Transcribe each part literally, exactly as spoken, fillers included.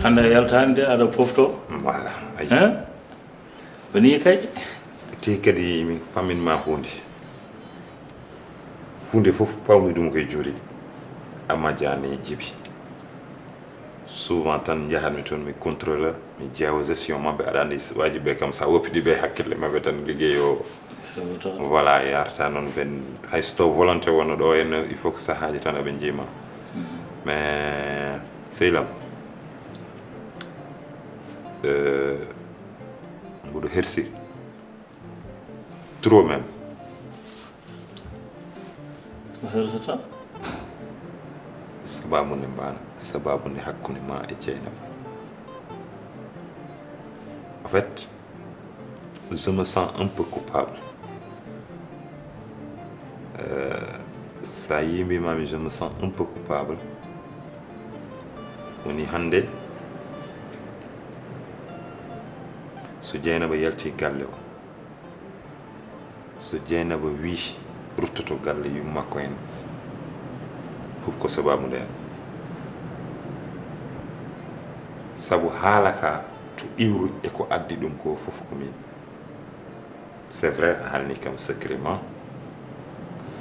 Hannde a yaltaani de, aɗa foftoo. Voilà. Hein? Ko nii kay. Te kadi mi famin ma huunde. Huunde fof pawmi ɗum koye juuɗe. Amma jani jibi. Souvent tan njahatmi toon mi contrôleur, mi ƴeewa gestion maɓɓe, aɗa anndi waaji ɓe kam sa woppidi ɓe hakkille maɓɓe tan liggey o. Voilà, yarata noon ɓen, hay so taw volonté wonno ɗo henna, il faut que sahaaji tan aɓe njiima. Mais sehil am, euh, mboɗo hersiri trop même. Ko hersata? Sababu nde mbana, sababu nde hakkunde ma e Dieynaba. En fait, je me sens un peu coupable. Euh, sa yii mbimami je me sens un peu coupable, woni hannde so Dieynaba yalti galle o, so Dieynaba wii ruttoto galle yummakko en, fof ko sababu nde. Sabu haala ka to iwri e ko addi ɗum ko fof ko min. C'est vrai, a haalni kam secrètement.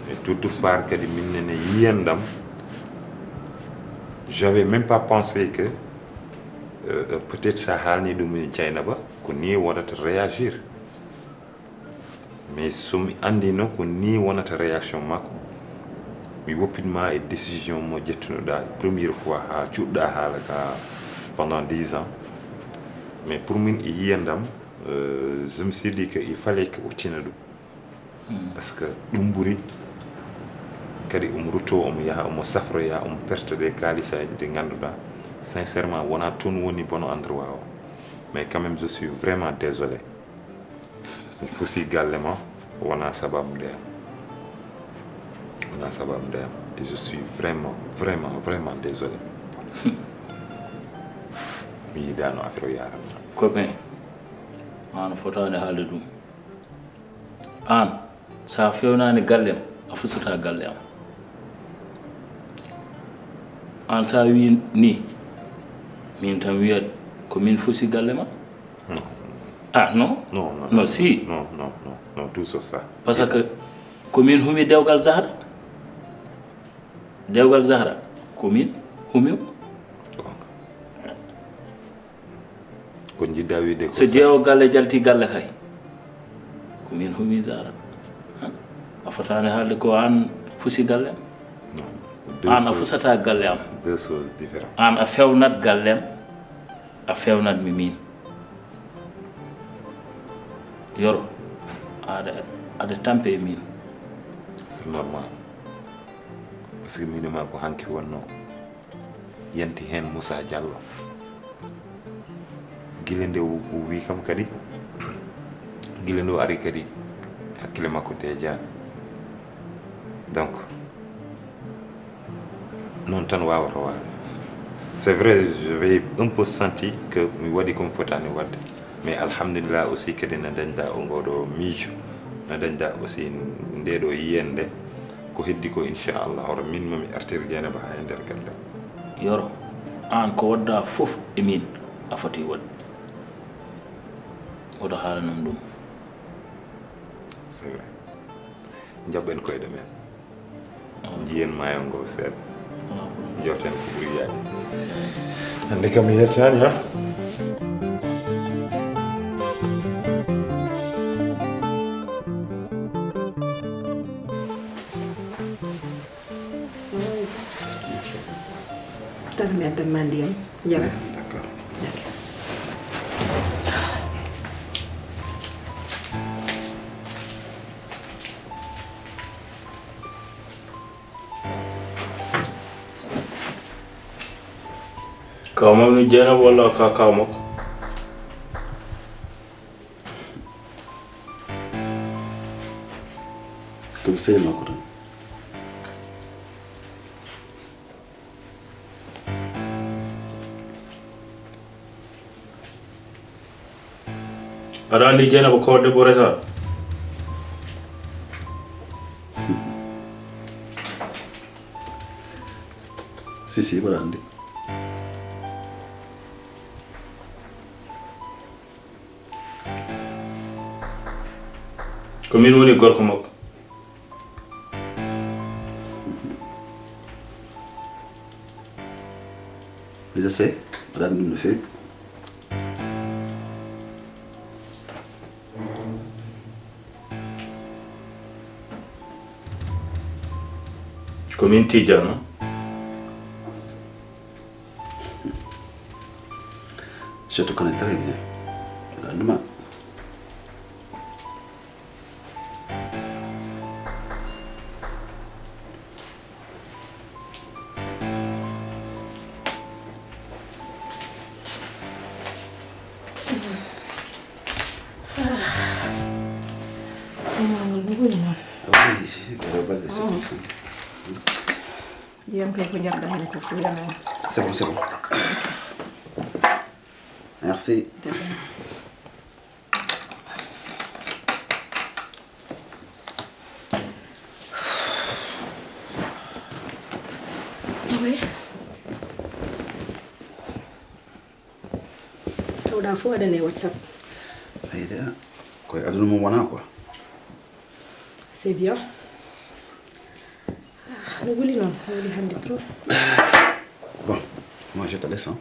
Mais d'autre part kadi min nene yiyandam, j'avais même pas pensé que euh, peut-être sa haalni ɗum e Dieynaba ko ni wonata réagir. Mais so mi anndino ko ni wonata réaction makko, mi woppitma e décision mo ƴettunoɗa première fois ha cuɗɗa haala ka pendant dix ans. Mais pour min e yiyandam, euh, je me suis dit que il fallait que o tina ɗum. Parce que ɗum ɓuri kadi omo rutto, omo yaha, omo safroya, omo perta ɗe kaalisaji ɗi ngannduɗa sincèrement wona toon woni bono endroit o. Mais quand même je suis vraiment désolé. Mi fusi galle ma, wona sababu nde am. Wona sababu nde am. Et je suis vraiment, vraiment, vraiment désolé. Mi yiɗano affaire o yarana. Copain, an a fotaani haalde ɗum. An, sa fewnaani gallem, a fusata galle am. An sa wi ni, min tan wiyat ko min fusi galle ma. Ah non. Non, non, Non, si. Non, non, non, non, tout sur ça. Parce que ko min humi dewgal Zahra. Dewgal Zahra ko min humi. Ko jiɗɗa wiide ko So jeewo galle jalti galle kay, ko min humi Zahra. A fotaani haalde ko an fusi galle am. Non. Deux An a choses- fusata galle am. Deux choses différentes. An a fewnat galle am, a fewnat mi min. Yoro, aɗa aɗa tampe e min. C'est normal. Parce que min e ma ko hanki wonno. Yanti heen Moussa Diallo. Gila nde o o wi kam kadi, gila nde o ari kadi, hakkille makko deejaani. Donc, noon tan wawata waade. C'est vrai, j'avais un peu senti que mi waɗi ko mi fotaani waɗde. Mais alhamdulillah aussi kadi na dañda o ngoɗo miijo, na dañda aussi ndeɗo yiyande. Ko heddi ko inchallah hoto min mami artir Dieynaba ha e nder galle. Yoro, an ko wadda fof e min. a foti waɗ. Woto haalanum ɗum. C'est vrai. Njaɓɓen koyɗe men. Njiyen maayo ngo seeɗa. Njooten ko ɓuri yaade. Hannde kam mi yettaani, ha? Tan mi addan ma ndiyam, yara. D'accord. Ok. Kaw makko ni Jeynaba walla ka kaw makko? Ko mi sehil makko tan. Aɗa anndi Jeynaba ko debbo resaa? Si, si, mboɗo anndi. Ko min woni gorko makko. Je sais, mboɗo anndi ɗum no feewi. Ko min Tijjaan. Je te connais très bien. Mboɗo anndi ma. Ɗum ma ngol no ɓuri noon. Ah oui, si, si, dara balɗe sappo tan. Ndiyam kay ko njarɗa heen ko fof yanaani. C'est bon, c'est bon. Merci. De rien. Oui. Tawɗa fof aɗa e WhatsApp. Ayi de, koye aduna mum wona quoi. C'est bien. Ah, no wuli noon, no wuli hannde trop. Bon, moi je te laisse, hein.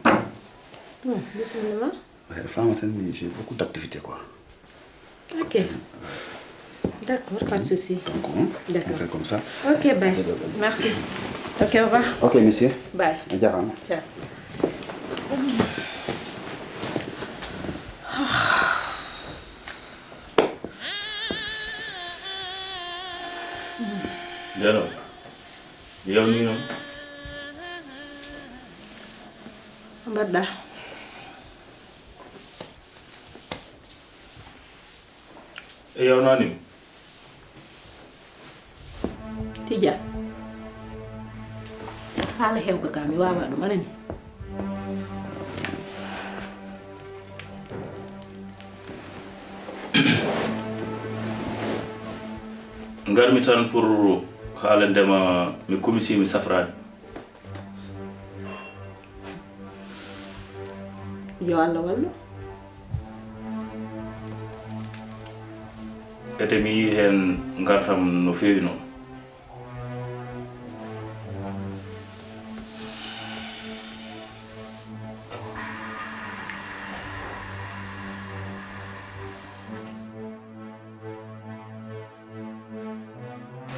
Hmm, bisimilla ma. Ouais, femme, attends, mais j'ai beaucoup d'activités, quoi. Ok. D'accord, pas de souci. Donc, hein, on fait comme ça. Ok, bye. Merci. Ok, au revoir. Ok, monsieur. Bye. A jarama. Ciao. Jalo. Yawni noon. Mbaɗɗa. E yawnaani mi. Tijaan. Haala heewka ka, mi waawaa ɗum, a nanii? Ngarmi tan pour haalande ma, mi kumisiimi safraade. Yo Allah wallu. Ete mi yii heen ngartam no feewi noon.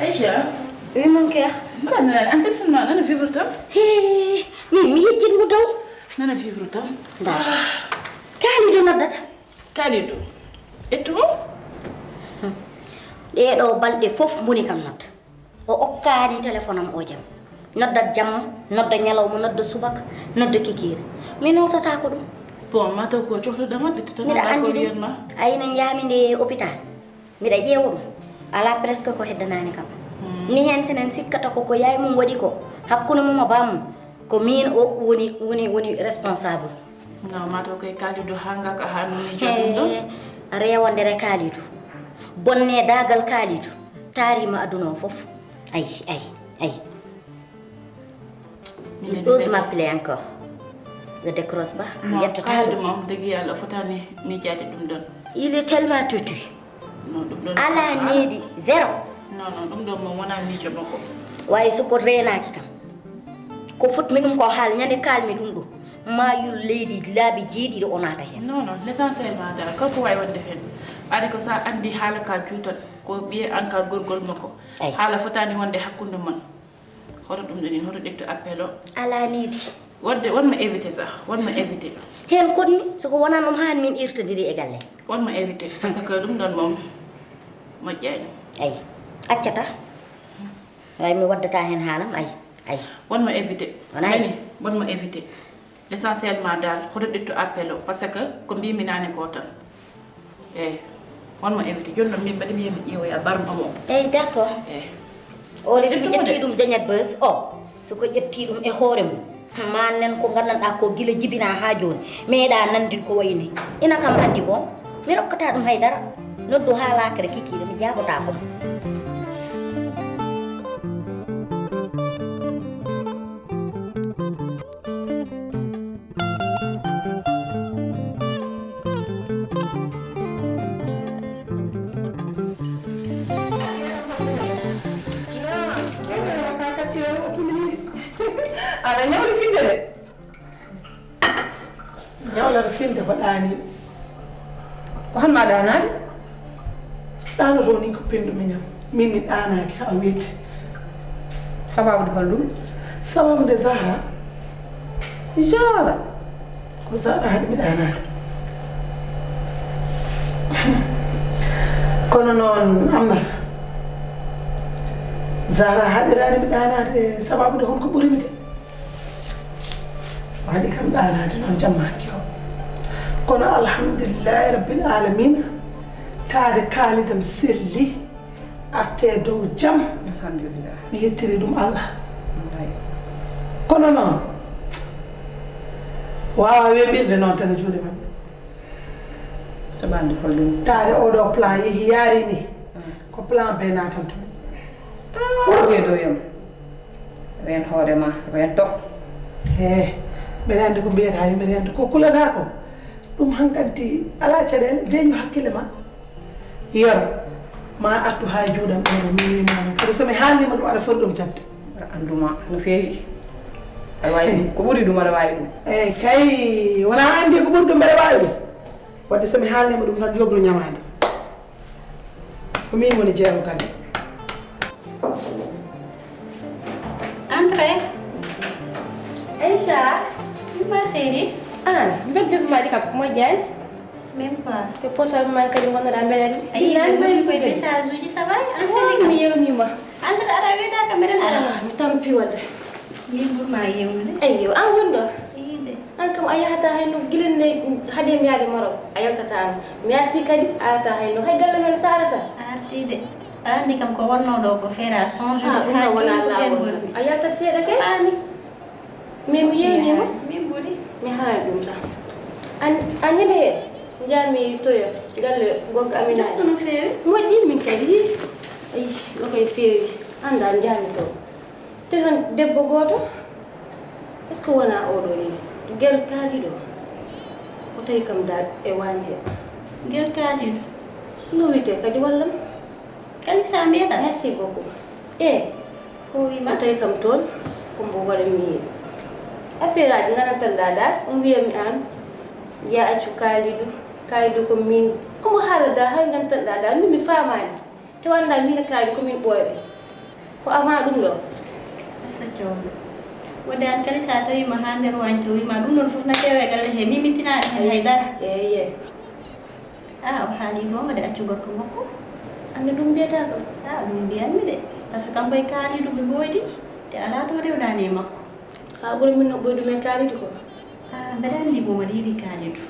Aïcha. Oui, mon cœur. Mbaɗa nanaani an téléphone ma nana vibre tan? Hee, min mi yejjit mo daw. Nana vibre tan. Nda. Kalidou noddata. Kalidou. Ettu mo? Ɗee ɗoo balɗe fof mboni kam nodda. O okkaani téléphone am o jam. Noddat jamma, nodda ñalawma, nodda subaka, nodda kikiire. Mi nawtotaako ɗum. Bon, mataw ko cohluɗa ma, ƴettu tan. Mbiɗa anndi ɗum. Ay, no njahmi nde hôpital. Mbiɗa ƴeewa ɗum. Alaa presque ko heddanaani kam. Hmm. Ni heen tenen sikkata ko ko yaay mum waɗi ko. Hakkunde mum e bammum. Ko miin o woni, woni, woni responsable. Non, mataw koye Kalidou haa ngaaka haa no miijo ɗum ɗon. Hee, rewondere Kalidou. Bonne daagal Kalidou. Taariima aduna o fof. Ay, ay, ay. Il ose m'appeler encore. Je décroche ba, mi yettata ɗum. Ɗum on degi Yalla, o fotaani miijaade ɗum ɗon. Il est tellement têtu. Non, ɗum ɗon alaa needi, zéro. Non, non, ɗum ɗon mo wonaa miijo makko. Wayi so ko reenaaki kam. Ko fotmi ɗum ko haal, ñande kaalmi ɗum ɗo. Maa yul leydi laabi jeeɗiɗi o naata heen. Non, non, l'essentiel ma dal, kanko wawi wonde heen. Ari ko sa andi haala ka juutal, ko ɓiye an ka gorgol makko. Ay. Haala fotaani wonde hakkunde mon. Hoto ɗum ɗon, hoto ƴettu appel o. Alaa needi. Wonde, wonma évité sah, wonma évité. Heen koɗmi, so ko wonaa ɗum haan min irtodiri e galle. Wonma évité, parce que ɗum ɗon moom moƴƴaani. Ay, accata. Way mi waddata heen haalam, ay, ay. Wonma évité. Wonaa nani, wonma évité. L'essentiel ma dal, hoto ƴettu appel o, parce que ko mbimi naane ko tan. Eyi, wonma invité. Jooni noon min mbaɗi mi yahi mi ƴeewoya barma mo. Eyi, d'accord. Eyi. O de, so mi ƴetti ɗum Dañat Buzz, o, so ko ƴetti ɗum e hoore mum, ma nen ko nganndanɗaa ko gila jibinaa haa jooni, meeɗaa nanndin ko wayi ni. Ina kam anndi boom, mi rokkata ɗum hay dara. Noddu haa laakara kikiiɗe, mi jaabotaako ɗum. Aɗa ñawli finde de. Ñawlata finde ko ɗaani. Ko hon ma ɗaanaade? Ɗaanoto ni ko pinɗo miñam. Min mi ɗaanaaki haa weeti. Sababu nde holɗum? Sababu nde Zahra. Zahra? Ko Zahra haɗi mi ɗaanaade. Kono noon Amnata, Zahra haɗiraani mi ɗaanaade sababu nde honko ɓuri mi de. Waɗi kam ɗaanaade noon jammaaki o. Kono alhamdulillahi rabbil alamina, taade kaalidam selli, arte dow jam. Alhamdulillah. Mi yettiri ɗum Allah. Wallay. Kono noon, waawa weɓirde noon tan e juuɗe maɓɓe. Sababu nde holɗum? Taade oɗo plan yehi yaari ni, ko plan B naatan toon. Wonde dow yam. Reen hoore ma, reen to. He, mbeɗa anndi ko mbiyata yimɓe reen ko kulata ko. Ɗum hankanti alaa caɗeele, deeñu hakkille ma. Yero, ma artu haa juuɗam ɗo, mi wiima kadi so mi haalnima ɗum aɗa foti ɗum jaɓde. Aɗa annduma no feewi. Aɗa waawi ɗum. Ko ɓuri ɗum aɗa waawi ɗum. Eyi kay, wona anndi ko ɓuri ɗum mbeɗa waawi ɗum. Wadde so mi haalnima ɗum tan, yoɓru ñamaande. Ko min woni jeero galle. Entrez. Aïcha. Ma chérie. Ah, mbedduɗo ma ɗi kam moƴƴaani. Même pas. Te portable ma kadi ngonnoɗa mbeɗa ni. Ayi, nani mbayi koye message uji, ça va? An seli kam. Mi yewnima. An seli ara weɗa kam mbeɗa. Ah, mi tampi wadde. Min ɓurma yewnude. Ayyo, an woni ɗo? Inde. An kam a yahata hay no, gila ne haade mi yaade Maroc, a yaltataano. Mi arti kadi, a arata hay no, hay galle men sarata. A arti de. A andi kam ko wonno ɗo ko feera songe. Ah, ɗum kam wona laawol. A yaltat seeɗa kay. Faami. Mais mi yewnima. Min ɓuri. Mi haali ɗum tan. An, an ñande he, njami toyo, galle goggo Amina. Jottu no feewi. Moƴƴi min kadi. Ayi, ɗo koye feewi. Anda njami to. Tawi hon debbo gooto? Est-ce que wonaa oɗo ni? Gel kaaliɗo. O tawi kam daal e waañ he. Gel kaaliɗo? No wiyetee kadi wallam? Kalisa mbiyata? Merci beaucoup. E? Ko wima? O tawi kam toon, ko mbo waɗa mi affaire aji nganantanɗaa daal, o wiya mi aan, ya accu kaalidu, kaalidu ko min. Omo haala daal, hay ngantanɗaa daal, min mi faamaani. Te wannda min e kaari ko min ɓooyɓe. Ko avant ɗum ɗo. Asa coono. Wonde an kadi sa tawima ha nder wañco wima ɗum ɗon fof na kewe galle he, mi mitinaɗe hen hay dara. Eyye. Ah, o haali goonga de, accu gorko makko. Anndi ɗum mbiyata kam. Ah, ɗum mbiyanmi de. Parce que kanko e kaalidu ɓe ɓooydi. Te ala to rewdani e makko. Haa ɓuri min no ɓoydu men kaalidu ko. Ah, mbeɗa anndi mo mbaɗa yiɗi kaalidu.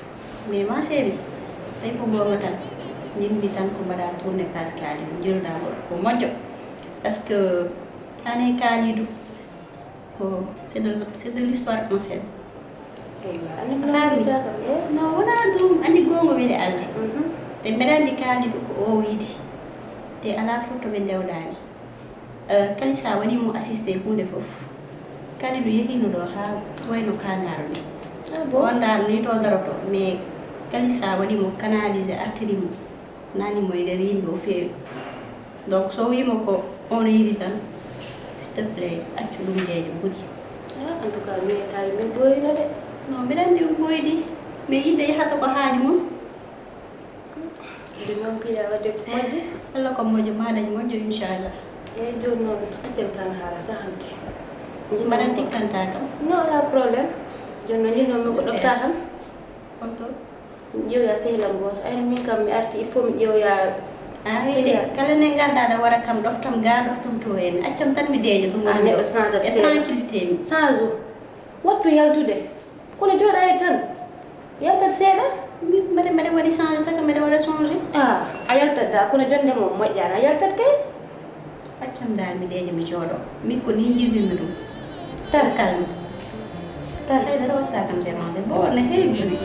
Mais ma chérie, tawi ko goonga tan. Njimmi tan ko mbaɗa tourné page kaalidu, njiruɗa goɗɗo ko moƴƴo. Parce que ane kaalidu ko c'est de, c'est de l'histoire ancienne. Eywa, anndi ko faami. Non, wona ɗum, anndi goonga weli Allah. Mhm. Te mbeɗa anndi kaalidu ko o yiɗi. Te ala fof to ɓe ndewdani. Eh, Kalisa waɗi mo assisté huunde fof. Kalidu yehino ɗo haa wayno kaangaaro ni. Ah bon? On dal ni to daroto, mais Kalisa waɗi mo canaliser, artiri mo, nani mo e nder yimɓe o feewi. Donc so wiimo ko on yiɗi tan, s'il te plaît, accu ɗum deeƴo ɓuri. Ah, en tout cas, mi tawi min ɓooyino de. Non, mbiɗa anndi on ɓooydi, mais yidde yahata ko haaju mum. Ɗum noon mbiɗa waɗde ko moƴƴi. Allah ko moƴƴo, ma dañ moƴƴo, inchallah. Eyi, jooni noon, accen tan haala sahanti. Mbaɗa tikkanta kam. No, alaa problème. Jooni noon, njinnomi ko ɗofta kam. Honto? Ƴeewoya sehil am gooto. Ay, min kam mi arti, il faut mi ƴeewoya. Ari de, kala ne ngarɗa aɗa wara kam, ɗoftam ga, ɗoftam to en. Accam tan mi deeƴo to. Ah, neɗɗo change e tranquillité mi. Change o. Wattu yaltude. Kono jooɗa e tan. Yaltat seeɗa. Mbeɗa, mbeɗa waɗi changé, saka mbeɗa waɗa changé. Ah, a yaltat da, kono jonde mo moƴƴaani, a yaltat kay. Accam dal mi deeƴa mi jooɗo. Min ko ni njiɗirmi ɗum. Tan. Calme. Tan. Haydara watta kam dérangé. Bo wonno heewi biwi.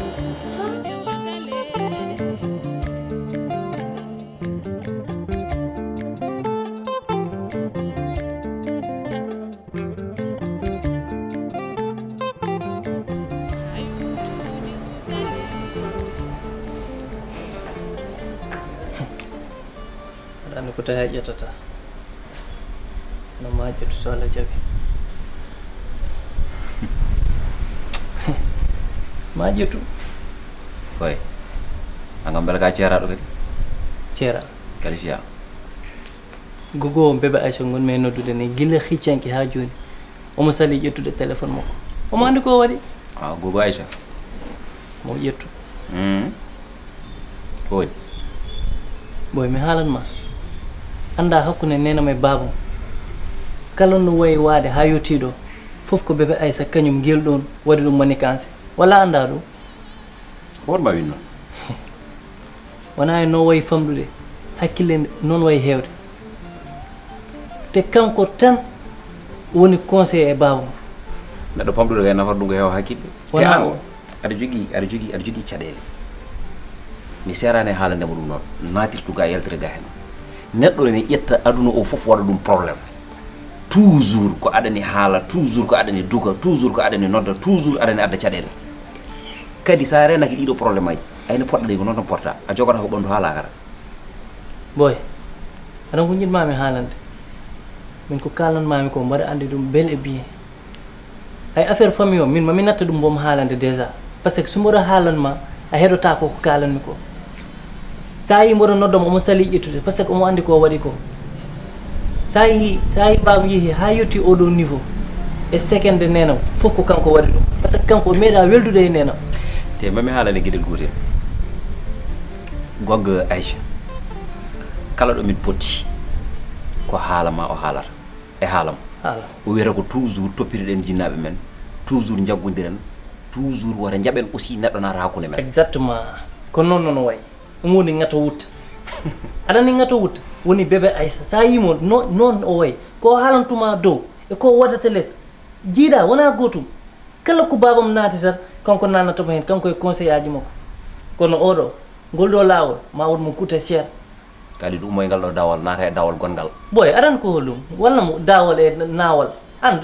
Aɗa anndi ko tawi a ƴettata. No ma ƴettu so Allah jaɓi. Ma ƴettu. Koy. An kam mbele ka ceeraɗo kadi? Ceera. Kadi siya. Gogo on bébé Aïcha ngon mi e noddude ni gila hiccanki ha joni. Omo sali ƴettude téléphone makko. Omo andi ko waɗi. Ah, gogo Aïcha. Mo ƴettu. Hmm. Ko waɗi? Boy, mi haalan ma. Anda hakkunde nenam e babam. Kala no wayi waade ha yottiɗo. Fof ko bébé Aïcha kañum ngel ɗon waɗi ɗum manigance. Wala anda ɗum? Ko won ma winno? Wona e no wayi famɗude, hakkille nde noon wayi heewde. Te kanko tan woni conseiller e baaba mum. Neɗɗo famɗude kay nafata ɗum ko heewa hakkille. Te wona an o, aɗa jogii, aɗa jogii, aɗa jogii caɗeele. Mi seeraani e haalande mo ɗum noon, naatirtu ga, yaltira ga heen. Neɗɗo ene ƴetta aduna o fof waɗa ɗum problème. Toujours ko aɗani haala, toujours ko aɗani duga, toujours ko aɗani nodda, toujours aɗani adda caɗeele. Kadi so a reenaaki ɗiɗo problème aji, ayno poɗɗa ɗe ko noon tan poɗɗa. A jogata ko ɓanndu haa laakara. Boy, aɗa ko njiɗ-maa mi haalande. Min ko kaalan-maa mi ko mbaɗa anndi ɗum bel et bien. Ay affaire famille o, min ma mi natta ɗum mboom haalande déjà. Parce que so mboɗo haalan ma, a heɗotaako ko kaalan-mi ko. Sa yii mboɗo nodda mo, omo sali ƴettude, parce que omo anndi ko o waɗi ko. Sa yii, sa yii baaba yehi haa yotti oɗo niveau, e sekende nena, fof ko kanko waɗi ɗum. Parce que kanko o meeɗa weldude e nena. Te ma mi haalane geɗel gootel. Goɗɗo Aïcha, kala ɗo min potti, ko haala ma o haalata, e haala ma. Haala. O wiyata ko toujours toppitoɗen jinnaaɓe men, toujours njaggondiren, toujours wota njaɓen aussi neɗɗo naata hakkunde men. Exactement. Ko noon noon o wayi. Ɗum woni ŋato wutta. Aɗa anndi ŋato wutta? Woni bébé Aïssa. So a yii mo, no-, noon o wayi. Ko o haalantuma dow, e ko o waɗata les. Jiiɗa, wonaa gootum. Kala ko baabam naati tan, kanko naatnata mo heen, kanko e conseillaaji makko. Kono oɗo, ngol ɗo laawol, ma won mo coûté cher. Kadi ɗum ummoy ngal ɗo daawol, naata e daawol gonngal. Boy, aɗa anndi ko holɗum? Walla mo daawol e naawol. An,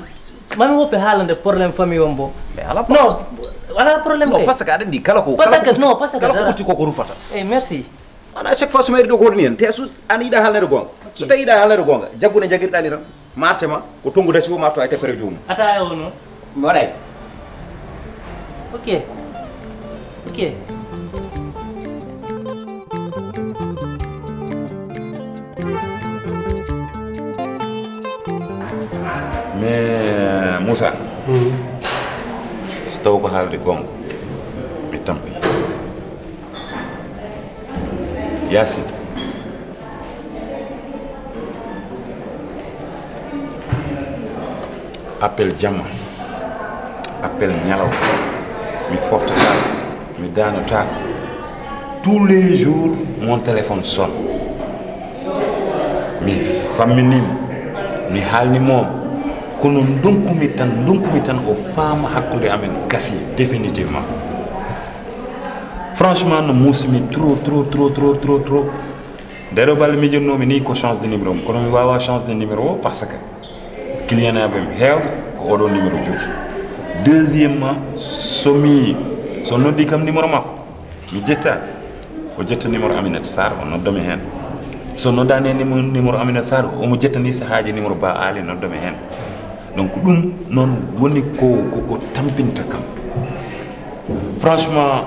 ma mi woppi haalande problème famille on bo. Mais ala problème. Non, ala problème. Non, kay. Parce que aɗa anndi kala ko, parce kala que, ko utti, non, parce que kala ko dara. Utti ko ko rufata. Eh, merci. An, à chaque fois so mi ari ɗo ko holni hen. Te so an yiɗa haalnede goonga. Ok. So tawi yiɗa haalnede goonga, jaggu ne jagirɗa ni tan. Ma arte ma, ko tonngu dasi fof ma to ay teppere joomum. Ataya o noon. Mi waɗay. Ok. Ok. Mais Moussa, so taw ko haalde goonga, mi tampi. Yaasin, appel jamma, appel ñalawma, mi foftataako, mi daanotaako. Tous les jours, mon téléphone sonne. Mi famminii mo, mi haalni mo, kono ndonkumi tan, ndonkumi tan o faama hakkunde amen gasi définitivement. Franchement, no muusimi trop, trop, trop, trop, trop, trop. Nde ɗo balle miijotnoomi ni ko change de numéro mum, kono mi waawaa change de numéro o parce que client aɓe mi heewɓe ko oɗo numéro jogii. Deuxièmement, So mi, so noddi kam numéro makko, mi jetta. O jetta numéro Aminata Sarr, o nodda mi heen. So noddaani e numéro, numéro Aminata Sarr, omo jetta ni sahaaji numéro Ba Ali, nodda mi heen. Donc ɗum noon woni ko, ko, ko tampinta kam. Franchement,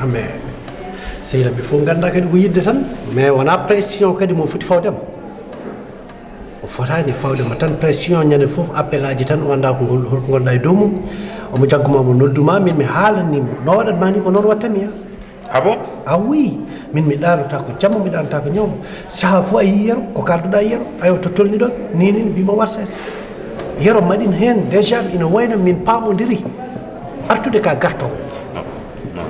Ah, mais sehil am, ɓe fof ngannda kadi ko yidde tan, mais wonaa pression kadi mo foti fawde am. O fotaani fawde mo tan pression, ñande fof appel aji tan, o anndaa ko ngol, holko ngonɗa e dow mum. Omo jagguma, omo nodduma, min mi haalani mo. No waɗat ma ni ko noon watta mi, ah. Ah bon? Ah oui, min mi ɗaanata ko jamma, mi ɗaanata ko ñawma. Saha fof a yii Yero, ko kalduɗa e Yero, ayo to tolni ɗon, ni, ni, mbima war seesa. Yero maɗin heen déjà, ina wayno min paamodiri. Artude ka gartowo. Non, non.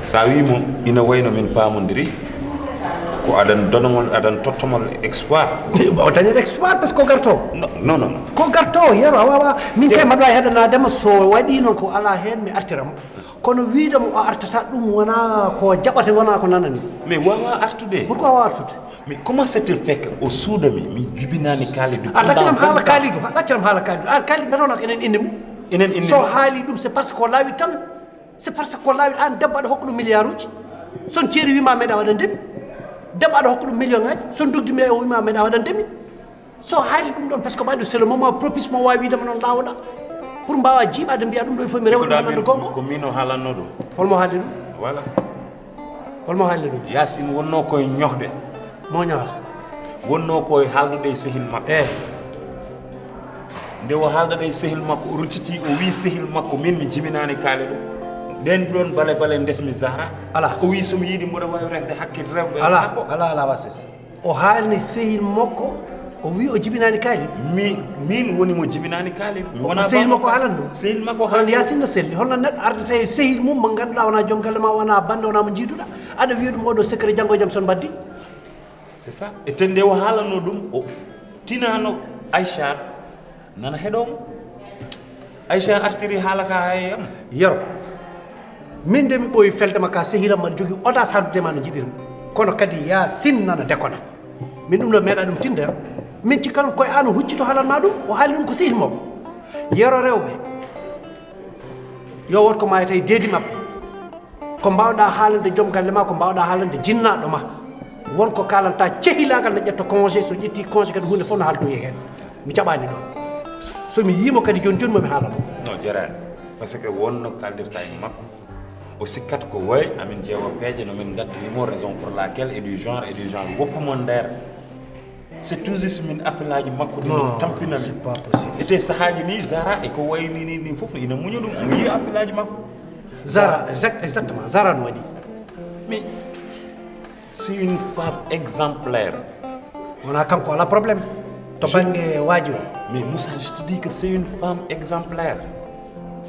Sa wi mo ina wayno min paamodiri, ko adan donomol, adan tottomol espoir. O dañat espoir parce que ko gartowo. Non, non, non, non. Ko gartowo, Yero, a wawa. Min kay mbaɗa heɗanadema, so waɗi noon ko ala heen, mi artiramo. Kono wiide mo o artata, ɗum wona ko jaɓata, wona ko nanani. Mais wawa artude. Pourquoi wawa artude? Mais comment se fait que o suuda mi, mi jibinani Kalidou? A ɗaccanam haala Kalidou, a ɗaccanam haala Kalidou. An Kalidou, mbeɗa wona ko enen indi mo. Enen indi mo. So haali ɗum, c'est parce que o laawi tan. C'est parce que o laawi, an debbo aɗa hokka ɗum milliard uji. Son ceeri wima meɗa waɗan demi. Debbo aɗa hokka ɗum million ngaji. Son dugdi mi o wima meɗa waɗan demi. So haali ɗum ɗon, parce que ɓayɗo c'est le moment propice mo wawi wiidema noon laawoɗa. Pour mbawa jiiɓade mbiya ɗum ɗo, il faut mi rewa ɗum hannde gonga. Ko min o haalanno ɗum. Holmo haali ɗum? Voilà. Holmo haalni ɗum? Yaasin wonnoo koye ñohde. Mo ñohata? Wonnoo koye haaldude e sehil makko. Eh. Nde o haaldata e sehil makko, o ruttitii, o wii sehil makko, min mi jibinaani Kalidou. Ɗeen ɗoon bale bale ndesmi Zahra. Alaa. O wii so mi yiɗi mboɗo waawi resde hakke rewɓe sappo. Alaa, alaa, alaa, wasis. O haalni sehil makko, o wii o jibinaani Kalidou. Mi, min woni mo jibinaani Kalidou. Mi wonaa sehil makko haalan ɗum. Sehil makko haalan. Yaasin no selli. Holno neɗɗo ardata e sehil mum mo ngannduɗaa wonaa joom galle ma, wonaa bannde, wonaa mo njiiduɗaa. Aɗa wiya ɗum oɗo secret, janngo e jam son mbaddi. C'est ça. E tende o haalanno ɗum, o tinano Aïcha nana heɗo mo. Aïcha artiri haala ka hay am. Yero. Min de mi ɓooyi feldema ka sehil am, mbaɗa jogii audace haaldude ma no jiɗirmi. Kono kadi Yaasin nana dekona. Min ɗum ɗo meeɗa ɗum tinde, ah. Min cikka noon koye an o huccito haalan ma ɗum, o haali ɗum ko sehil makko. Yero rewɓe, yo wot ko maayata e deedi maɓɓe. Ko mbawɗa haalande joom galle ma, ko mbawɗa haalande jinnaaɗo ma. Won ko kalanta cehilagal ne ƴetta congé, so ƴetti congé kadi huunde fof no haaltoyi heen. Mi jaɓani ɗon. So mi yiimo kadi joni joni mo mi haala mo. Non, jaraani. Parce que wonno kaldirta e makko. O sikkat ko way amin jeewa peeje no min ngaddani mo, raison pour laquelle et du genre et du genre. Woppu mon nder. C'est tout juste min appelaaji makko ɗi min tampina min. C'est pas possible. Ete sahaaji ni Zahra e ko wayi ni, ni, ni fof ina muña ɗum, omo yiya appelaaji makko. Zahra, exact-, exactement. Zahra no waɗi. Mais c'est une femme exemplaire. Wona kanko ala problème. To bannge waaji o. Mais Moussa, je te dis que c'est une femme exemplaire.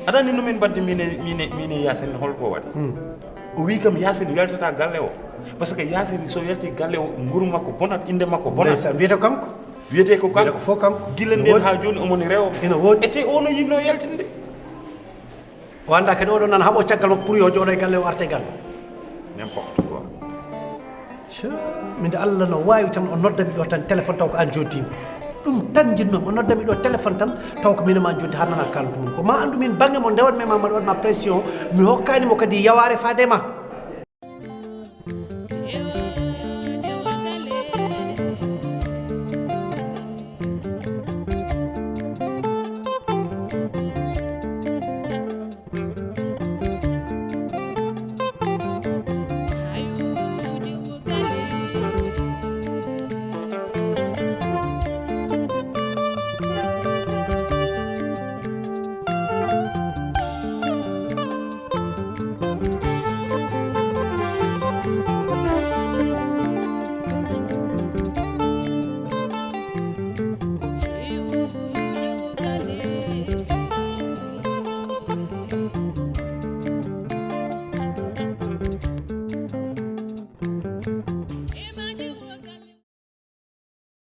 Aɗa anndi no min mbaɗdi min e, min e, min e Yaasin, holko waɗi? Hmm. O wi kam Yaasin yaltata galle o. Parce que Yaasin so yalti galle o, nguru makko bonat, innde makko bonat. Ndeysaan, wiyete ko kanko. Wiyete ko kanko. Wiyete ko fof kanko. Gila nden haa jooni omo ni rewo. Ina woodi. Ete o no yinno yaltinde. O annda kadi oɗo nan haɓo caggal makko pour yo jooɗo e galle o, arta e galle. N'importe quoi. Min de Allah no waawi tan o nodda mi ɗo tan téléphone taw ko an joddimi. Ɗum tan jinnoomi, o nodda mi ɗo téléphone tan taw ko min e ma joddi haa nana kaldu mum. Ko ma anndu min bannge mo ndewatmi e ma, mbaɗa waɗma pression, mi hokkaani mo kadi yawaare faade ma.